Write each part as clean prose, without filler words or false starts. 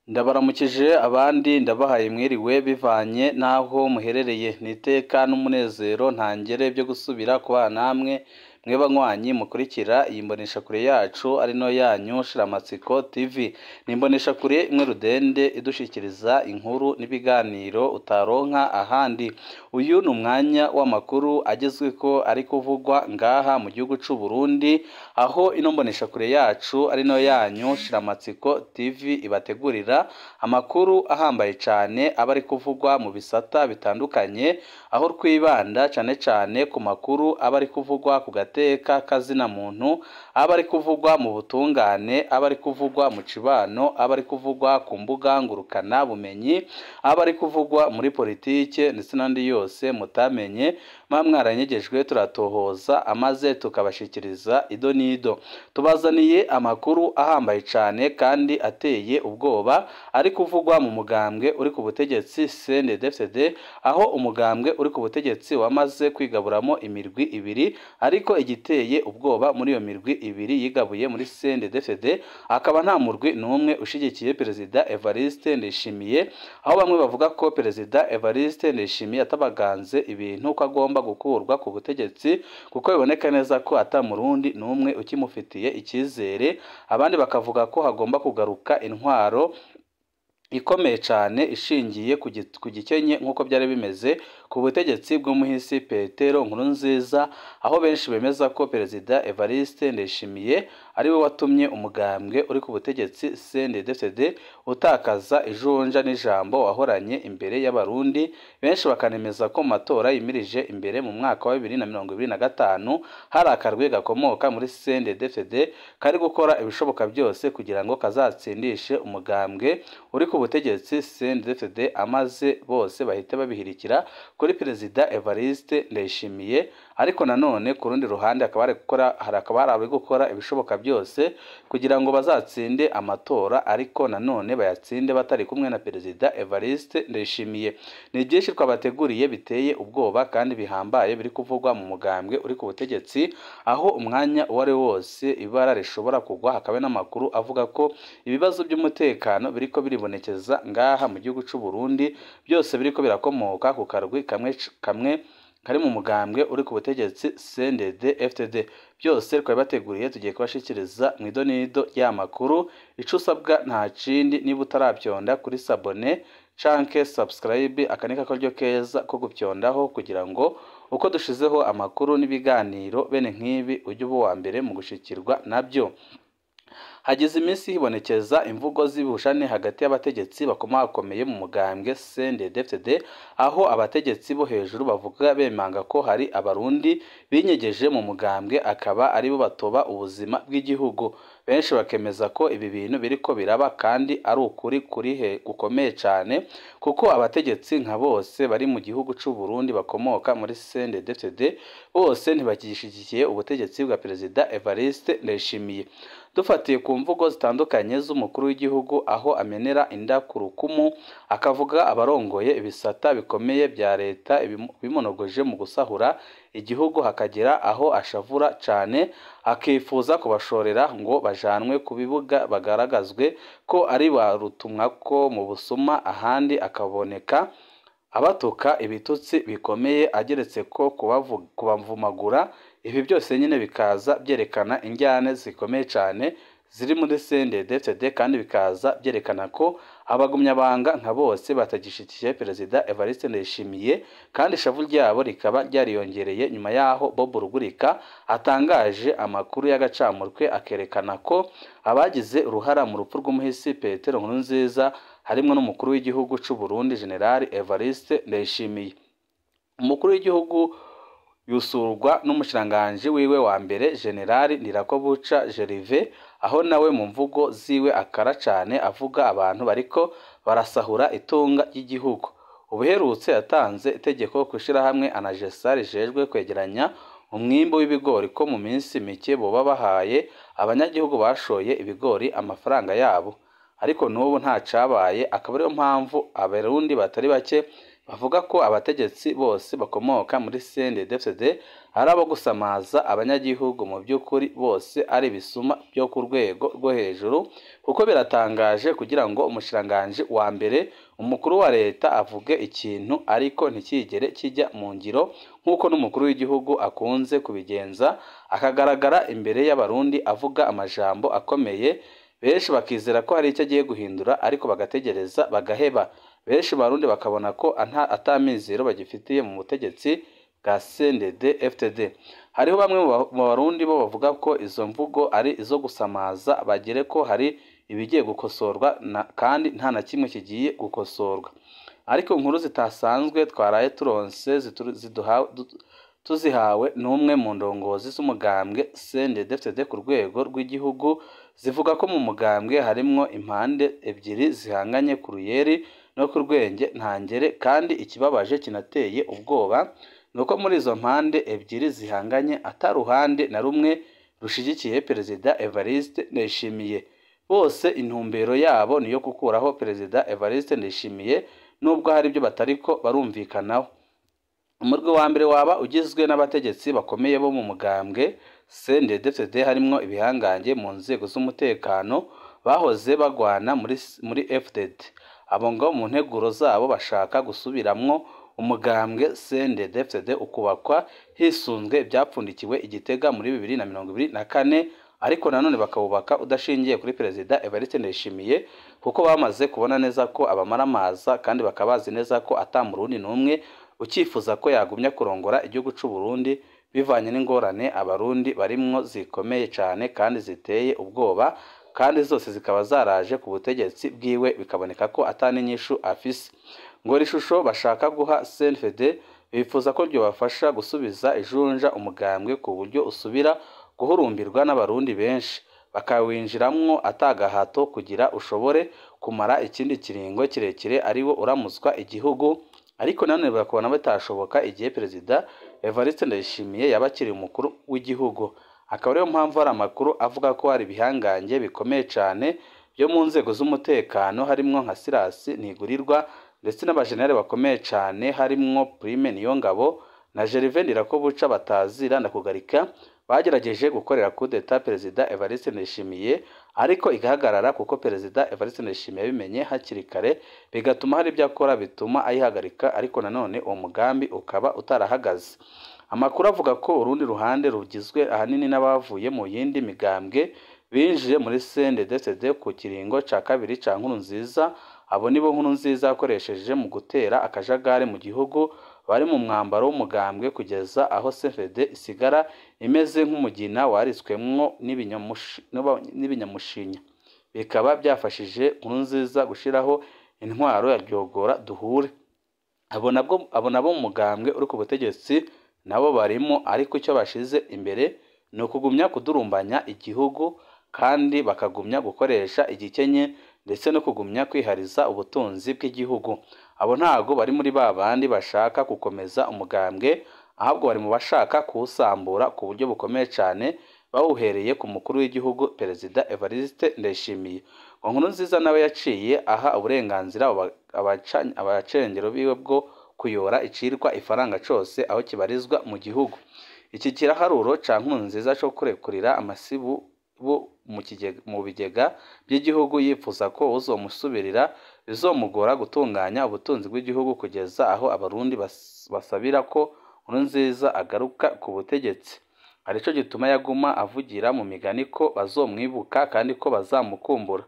Ndabaramukije abandi ndabahaye mwiriwe bivanye n'aho muherereye, ni iteka n'umunezero ntangere byo gusubira kubana namwe mwe banywanyi mukurikira iyi mboneshakure yacu ari no yanyu Shiramatsiko TV. Ni imboneshakure imwe rudende idushikiriza inkuru n'ibiganiro utaronka ahandi. Uyu ni umwanya w'amakuru agezweko ari kuvugwa ngaha mu gihugu c'u Burundi, aho ino mboneshakure yacu ari no yanyu Shiramatsiko TV ibategurira amakuru ahambaye cane aba ari kuvugwa mu bisata bitandukanye, aho twibanda cane cane ku makuru aba ari kuvugwa ku gateka kazina muntu, aba ari kuvugwa mu butungane, aba ari kuvugwa mu cibano, aba ari kuvugwa ku mbuga ngurukana bumenyi, aba ari kuvugwa muri politike ndetse n'andi yose mutamenye muba mwaranyegejwe, turatohoza amaze tukabashikiriza ido n'ido. Tubazaniye amakuru ahambaye cane kandi ateye ubwoba ari kuvugwa mu mugambwe uri ku butegetsi CNDD-FDD, aho umugambwe uri ku butegetsi wamaze kwigaburamo imirwi ibiri, ariko igiteye ubwoba muri iyo mirwi ibiri yigabuye muri CNDD-FDD akaba nta murwi n'umwe ushigikiye Perezida Evariste Ndayishimiye, aho bamwe bavuga ko Perezida Evariste Ndayishimiye atabaganze ibintu ko agomba gukurwa ku butegetsi kuko biboneka neza ko ata murundi n'umwe ukimufitiye icyizere, abandi bakavuga ko hagomba kugaruka intwaro ikomeye cane ishingiye ku gikenye nk'uko byari bimeze ku butegetsi bw'umuhisi Petero Nkurunziza, aho benshi bemeza ko Perezida Evariste Ndayishimiye ari we watumye umugambwe uri ku butegetsi CNDD-FDD utakaza ijunja n'ijambo wahoranye imbere y'Abarundi, benshi bakanemeza ko mu matora yimirije imbere mu mwaka wa 2025 hari akarwi gakomoka muri CNDD-FDD kari gukora ibishoboka byose kugira ngo kazatsindishe umugambwe uri ku butegetsi CNDD-FDD, amaze bose bahite babihirikira kuri Perezida Evariste Ndayishimiye. Ariko nanone ku rundi ruhande hakaba hari abari gukora ibishoboka byose kugira ngo bazatsinde amatora, ariko nanone bayatsinde batari kumwe na Perezida Evariste Ndayishimiye. Ni byinshi twabateguriye biteye ubwoba kandi bihambaye biri kuvugwa mu mugambwe uri ku butegetsi, aho umwanya uwo ari wose ibara rishobora kugwa, hakaba n'amakuru avuga ko ibibazo by'umutekano biriko biribonekeza ngaha mu gihugu c'u Burundi, byose biriko birakomoka ku karwi kamwe kamwe kari mu mugambwe uri ku butegetsi CNDD-FDD. Byose twabibateguriye tugiye kubashikiriza mu idonido y'amakuru. Ico usabwa nta kindi, niba utaravyonda kuri sabone canke subscribe, aka ni kakaryo keza ko gupyondaho kugira ngo uko dushizeho amakuru n'ibiganiro bene nk'ibi ujye uba uwa mbere mu gushikirwa nabyo. Hagize iminsi hibonekeza imvugo z'ibihushane hagati y'abategetsi bakomakomeye mu mugambwe CNDD-FDD, aho abategetsi bo hejuru bavuga bemanga ko hari abarundi binyegeje mu mugambwe akaba aribo batoba ubuzima bw'igihugu. Benshi bakemeza ko ibi bintu biriko biraba kandi ari ukuri kurihe gukomeye cane, kuko abategetsi nka bose bari mu gihugu c'u Burundi bakomoka muri CNDD-FDD bose ntibagishigikiye ubutegetsi bwa Perezida Evariste Ndayishimiye. Dufatiye ku mvugo zitandukanye z'umukuru w'igihugu, aho amenera inda ku rukumu akavuga abarongoye ibisata bikomeye bya leta bimonogoje mu gusahura igihugu, hakagera aho ashavura cane akifuza kubashorera ngo bajanwe ku bibuga bagaragazwe ko ari ba rutumwako mu busuma, ahandi akaboneka abatuka ibitutsi bikomeye ageretse ko kubavumagura. Ibi byose nyine bikaza byerekana injyane zikomeye cane ziri muri CNDD-FDD, kandi bikaza byerekana ko abagumyabanga nka bose batagishikiye Perezida Evariste Ndayishimiye, kandi ishavu ryabo rikaba ryariyongereye nyuma yaho Bob Rugurika atangaje amakuru y'agacamutwe akerekana ko abagize uruhara mu rupfu rw'umuhisi Petero Nkurunziza harimwo n'umukuru w'igihugu c'u Burundi General Evariste Ndayishimiye. Umukuru w'igihugu yusurwa n'umushikiranganji wiwe wa mbere General Ndirakobuca Gervais, aho nawe mu mvugo ziwe akara cane avuga abantu bariko barasahura itunga ry'igihugu. Ubuherutse yatanze itegeko kw'ishirahamwe ANAGESA rijejwe kwegeranya umwimbu w'ibigori ko mu minsi mike boba bahaye abanyagihugu bashoye ibigori amafaranga yabo, ariko n'ubu nta cabaye. Akaba ariyo mpamvu abarundi batari bake bavuga ko abategetsi bose bakomoka muri CNDD-FDD ari abo gusamaza abanyagihugu, mu by'ukuri bose ari ibisuma byo ku rwego rwo hejuru, kuko biratangaje kugira ngo umushikiranganji wa mbere, umukuru wa leta avuge ikintu ariko ntikigere kijya mu ngiro, nk'uko n'umukuru w'igihugu akunze kubigenza, akagaragara imbere y'abarundi avuga amajambo akomeye, benshi bakizera ko hari icyo agiye guhindura, ariko bagategereza bagaheba. Benshi barundi bakabona ko atamizero bagifitiye mu butegetsi bwa CNDD-FDD. Hariho bamwe mu barundi bo bavuga ko izo mvugo ari izo gusamaza, bagere ko hari ibigiye gukosorwa kandi nta na kimwe kigiye gukosorwa. Ariko inkuru zitasanzwe twaraye turonse tuzihawe n'umwe mu ndongozi z'umugambwe CNDD-FDD ku rwego rw'igihugu, zivuga ko mu mugambwe harimwo impande ebyiri zihanganye ku ruyeri no ku rwenge ntangere, kandi ikibabaje kinateye ubwoba nuko muri izo mpande ebyiri zihanganye ata ruhande na rumwe rushigikiye Perezida Evariste Ndayishimiye. Bose intumbero yabo niyo gukuraho Perezida Evariste Ndayishimiye, nubwo hari ibyo batariko barumvikanaho. Umurwi wa mbere waba ugizwe n'abategetsi bakomeye bo mu mugambwe CNDD-FDD, harimwo ibihangange mu nzego z'umutekano bahoze bagwana muri FDD. Abo ngo mu nteguro zabo bashaka gusubiramwo umugambwe CNDD-FDD ukubakwa hisunzwe ibyapfundikiwe i Gitega muri 2024, ariko nanone bakawubaka udashingiye kuri Perezida Evariste Ndayishimiye, kuko bamaze kubona neza ko abamaramaza kandi bakaba bazi neza ko ata murundi n'umwe ukifuza ko yagumya kurongora igihugu c'u Burundi, bivanye n'ingorane abarundi barimwo zikomeye cane kandi ziteye ubwoba, kandi zose zikaba zaraje ku butegetsi bwiwe, bikaboneka ko ata n'inyishu afise. Ngo ishusho bashaka guha CNDD bifuza ko ryobafasha gusubiza ijunja umugambwe ku buryo usubira guhurumbirwa n'abarundi benshi, bakawinjiramwo atagahato kugira ushobore kumara ikindi kiringo kirekire ariwo uramutswa igihugu. Ariko nanone bakabona bitashoboka igihe Perezida Evariste Ndayishimiye yaba akiri umukuru w'igihugu. Akaba ariyo mpamvu hari amakuru avuga ko hari ibihangange bikomeye cane byo mu nzego z'umutekano, harimwo nka Silas Ntigurirwa ndetse n'abajenerali bakomeye cane harimwo Prime Niyongabo na Gervais Ndirakobuca batazira Ndakugarika, bagerageje gukorera coup d'etat Perezida Evariste Ndayishimiye, ariko igahagarara kuko Perezida Evariste Ndayishimiye yabimenye hakiri kare, bigatuma hari ibyo akora bituma ayihagarika, ariko nanone uwo mugambi ukaba utarahagaze. Amakuru avuga ko urundi ruhande rugizwe ahanini n'abavuye mu yindi migambwe binjiye muri CNDD-FDD ku kiringo ca kabiri ca Nkurunziza. Abo nibo Nkurunziza yakoresheje mu gutera akajagari mu gihugu, bari mu mwambaro w'umugambwe kugeza aho CNDD isigara imeze nk'umugina waritswemwo n'ibinyamushinya, bikaba byafashije Nkurunziza gushiraho intwaro ya ryogora duhure. Abo nabo mu mugambwe uri ku butegetsi nabo barimo, ariko icyo bashize imbere ni ukugumya kudurumbanya igihugu, kandi bakagumya gukoresha igikenye ndetse no kugumya kwihariza ubutunzi bw'igihugu. Abo ntago bari muri ba bandi bashaka gukomeza umugambwe, ahubwo bari mu bashaka kuwusambura ku buryo bukomeye cane, bawuhereye ku mukuru w'igihugu Perezida Evariste Ndayishimiye. Ngo Nkurunziza nawe yaciye aha uburenganzira abacengero biwe bwo kuyora icirwa ifaranga cose aho kibarizwa mu gihugu. Iki kiraharuro ca Nkurunziza co kurekurira amasibu mu bigega by'igihugu, yifuza ko uzomusubirira bizomugora gutunganya ubutunzi bw'igihugu kugeza aho abarundi basabira ko Nkurunziza agaruka ku butegetsi. Arico gituma yaguma avugira mu migani ko bazomwibuka kandi ko bazamukumbura.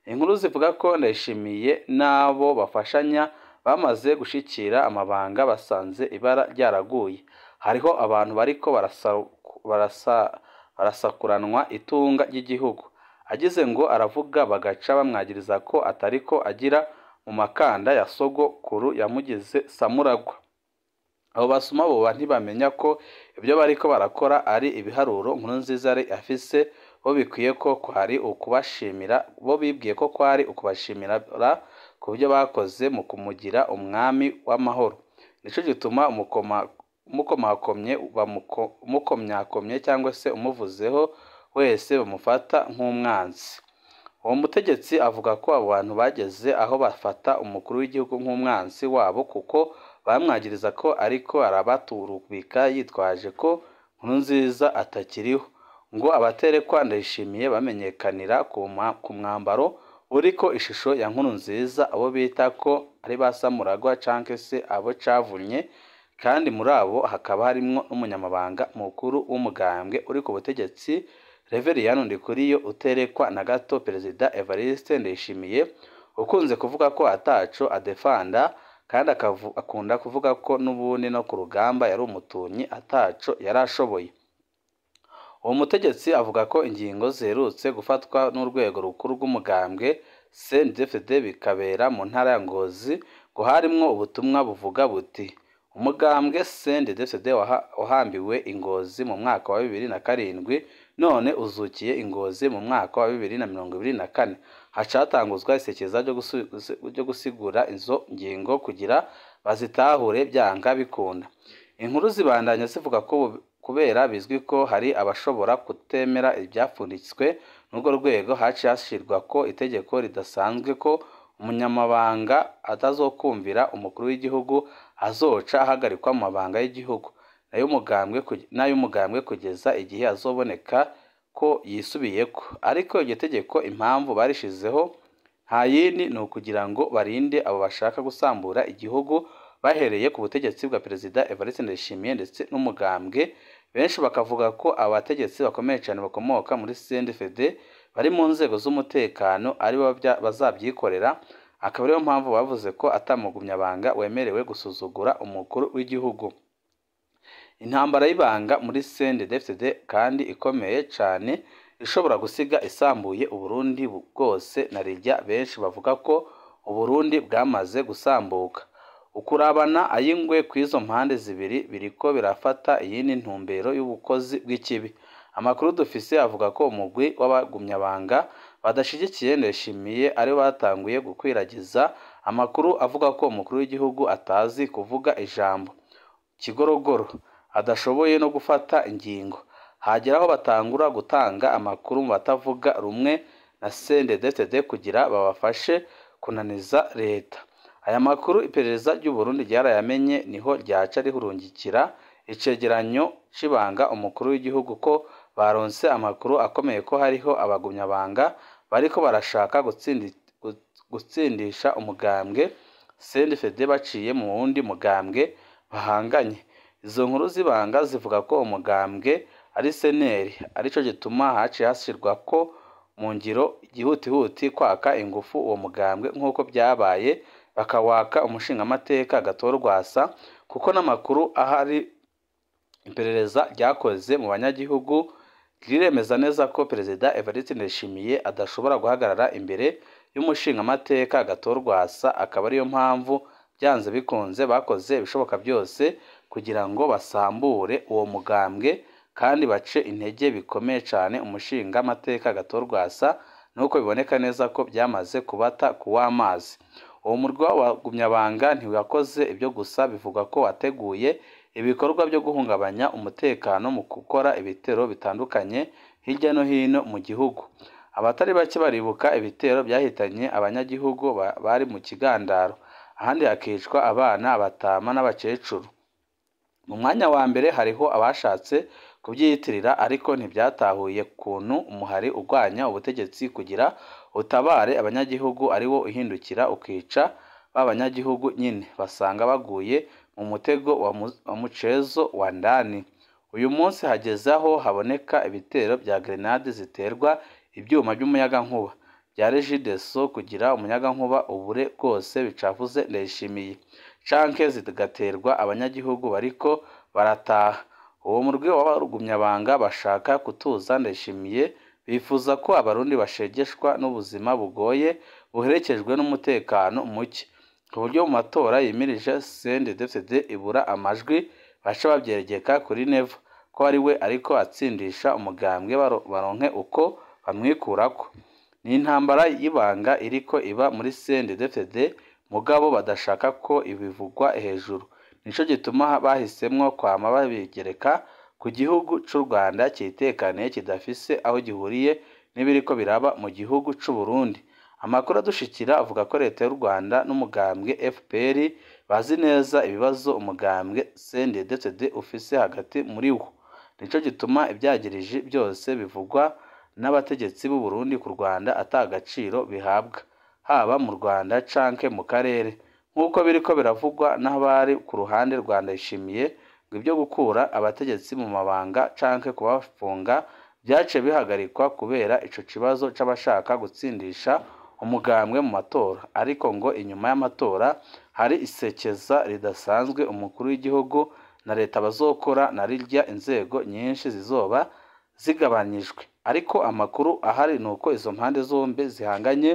Inkuru zivuga ko Ndayishimiye n'abo bafashanya bamaze gushikira amabanga basanze ibara ryaraguye. Hariho abantu bariko barasakuranwa itunga ry'igihugu. Agize ngo aravuga bagaca bamwagiriza ko atariko agira mu makanda ya sogokuru yamugize Samuragwa. Abo basuma boba ntibamenya ko ibyo bariko barakora ari ibiharuro Nkurunziza yari afise, bo bikwiye ko kwari ukubashimira, bo bibwiye ko kwari ukubashimira ku byo bakoze mu kumugira umwami w'amahoro. Nico gituma umukomakomye umukomyakomye cyangwa se umuvuzeho wese bamufata nk'umwanzi. Uwo mutegetsi avuga ko abo bantu bageze aho bafata umukuru w'igihugu nk'umwanzi wabo, kuko bamwagiriza ko ariko arabaturubika yitwaje ko Nkurunziza atakiriho. Ngo abaterekwa Ndayishimiye bamenyekanira ku mwambaro uriko ishusho ya Nkurunziza, abo bita ko ari ba Samuragwa canke se abo cavunye, kandi muri abo hakaba harimwo n'umunyamabanga mukuru w'umugambwe uri ku butegetsi Reveriyani Ndikuriyo uterekwa na gato Perezida Evariste Ndayishimiye, ukunze kuvuga ko ataco adefanda kandi akunda kuvuga ko n'ubundi no ku rugamba yari umutunyi ataco yari ashoboye. Uwo mutegetsi avuga ko ingingo ziherutse gufatwa n'urwego rukuru rw'umugambwe CNDD-FDD bikabera mu ntara ya Ngozi, ngo harimwo ubutumwa buvuga buti: umugambwe CNDD-FDD wahambiwe i Ngozi mu mwaka wa 2007 none uzukiye i Ngozi mu mwaka wa 2024. Haca hatanguzwa isekeza ryo gusigura izo ngingo kugira bazitahure byanga bikunda. Inkuru zibandanya zivuga ko kubera bizwi ko hari abashobora kutemera ibyapfunditswe n'urwo rwego, haciye hashirwa ko itegeko ridasanzwe ko umunyamabanga atazokumvira umukuru w'igihugu azoca ahagarikwa mu mabanga y'igihugu n'ay'umugambwe kugeza igihe azoboneka ko yisubiyeko. Ariko iryo tegeko impamvu barishizeho nta yindi ni ukugira ngo barinde abo bashaka gusambura igihugu bahereye ku butegetsi bwa Perezida Evariste Ndayishimiye ndetse n'umugambwe. Benshi bakavuga ko abategetsi bakomeye cyane bakomoka muri CNDD-FDD bari mu nzego z'umutekano aribo bazabyikorera, akaba ariyo mpamvu bavuze ko atamugumyabanga wemerewe gusuzugura umukuru w'igihugu. Intambara y'ibanga muri CNDD-FDD kandi ikomeye cyane ishobora gusiga isambuye Uburundi bwose na rirya benshi bavuga ko Uburundi bwamaze gusambuka. Ukurabana ay'ingwe kw'izo mpande zibiri biriko birafata iyindi ntumbero y'ubukozi bw'ikibi. Amakuru dufise avuga ko umugwi w'abagumyabanga badashigikiye Ndayishimiye aribo batanguye gukwiragiza amakuru avuga ko umukuru w'igihugu atazi kuvuga ijambo kigorogoro, adashoboye no gufata ingingo. Hagera aho batangura gutanga amakuru mu batavuga rumwe na CNDD-FDD kugira babafashe kunaniza leta. Aya makuru iperereza ry'u Burundi ryarayamenye, niho ryaca rihurungikira icegeranyo c'ibanga umukuru w'igihugu ko baronse amakuru akomeye ko hariho abagumyabanga bariko barashaka gutsindisha umugambwe CNDD-FDD baciye mu wundi mugambwe bahanganye. Izo nkuru z'ibanga zivuga ko umugambwe ari CNL, arico gituma haciye hashirwa ko mu ngiro igihutihuti kwaka ingufu uwo mugambwe nk'uko byabaye bakawaka umushingamateka Agathon Rwasa, kuko n'amakuru ahari iperereza ryakoze mu banyagihugu riremeza neza ko Perezida Evariste Ndayishimiye adashobora guhagarara imbere y'umushingamateka Agathon Rwasa, akaba ariyo mpamvu byanze bikunze bakoze ibishoboka byose kugira ngo basambure uwo mugambwe kandi bace intege bikomeye cyane umushingamateka Agathon Rwasa, nuko biboneka neza ko byamaze kubata kuw'amazi. Uwo murwi w'abagumyabanga ntiwakoze ibyo gusa, bivugwa ko wateguye ibikorwa byo guhungabanya umutekano mu gukora ibitero bitandukanye hirya no hino mu gihugu. Abatari bake baribuka ibitero byahitanye abanyagihugu bari mu Kigandaro, ahandi hakicwa abana, abatama n'abakecuru. Mu mwanya wa mbere hariho abashatse kubyiyitirira ariko ntibyatahuye ukuntu umuhari urwanya ubutegetsi kugira utabare abanyagihugu ariwo uhindukira ukica ba banyagihugu nyine, basanga baguye mu mutego wa mucezo wa ndani. Uyu munsi hageze aho haboneka ibitero bya grenade ziterwa ibyuma by'umuyagankuba bya Regideso kugira umuyagankuba ubure bwose bicafuze Ndayishimiye, canke zigaterwa abanyagihugu bariko barataha. Uwo murwi w'abagumyabanga bashaka kutuza Ndayishimiye bifuza ko abarundi bashegeshwa n'ubuzima bugoye buherekejwe n'umutekano muke, ku buryo mu matora yimirije CNDD-FDD ibura amajwi baca babyerekeka kuri Neva ko ari we ariko atsindisha umugambwe baronke uko bamwikurako. Ni intambara y'ibanga iriko iba muri CNDD-FDD mugabo badashaka ko ibivugwa hejuru. Nico gituma bahisemwo kwama babigereka ku gihugu c'u Rwanda citekaniye kidafise aho gihuriye n'ibiriko biraba mu gihugu c'u Burundi. Amakuru adushikira avuga ko leta y'u Rwanda n'umugambwe FPR Bazi neza ibibazo umugambwe CNDD-FDD ufise hagati muri wo. Nico gituma ivyagiriji byose bivugwa n'abategetsi b'u Burundi ku Rwanda ata gaciro bihabwa, haba mu Rwanda canke mu karere. Nk'uko biriko biravugwa n'abari ku ruhande rwa Ndayishimiye, ngo ibyo gukura abategetsi mu mabanga canke kubafunga vyaciye bihagarikwa kubera ico kibazo c'abashaka gutsindisha umugambwe mu matora. Ariko ngo inyuma y'amatora hari isekeza ridasanzwe umukuru w'igihugu na leta bazokora na rirya inzego nyinshi zizoba zigabanyijwe. Ariko amakuru ahari nuko izo mpande zombi zihanganye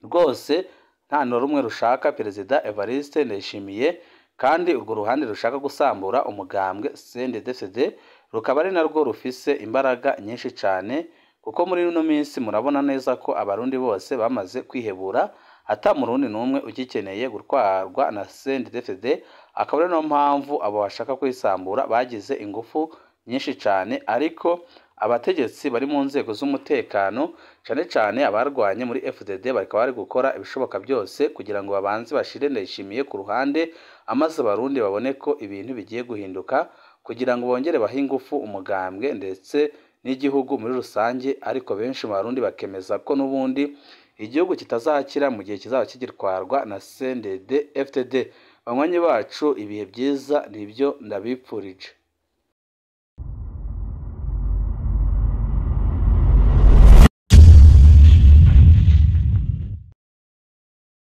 rwose, nta na rumwe rushaka Perezida Evariste Ndayishimiye, kandi urwo ruhande rushaka gusambura umugambwe CNDD-FDD rukaba ari narwo rufise imbaraga nyinshi cane, kuko muri ino minsi murabona neza ko abarundi bose bamaze kwihebura, ata murundi n'umwe ugikeneye gutwarwa na CNDD-FDD. Akaba ari no mpamvu abo bashaka kwisambura bagize ingufu nyinshi cane. Ariko abategetsi bari mu nzego z'umutekano, cane cane abarwanye muri FDD, bakaba bari gukora ibishoboka byose kugira ngo babanze bashire Ndayishimiye ku ruhande, amaze abarundi babone ko ibintu bigiye guhinduka, kugira ngo bongere bahe ingufu umugambwe ndetse n'igihugu muri rusange. Ariko benshi mu barundi bakemeza ko n'ubundi igihugu kitazakira mu gihe kizaba kigitwarwa na CNDD-FDD. Banywanyi bacu, ibihe byiza nibyo ndabipfurije.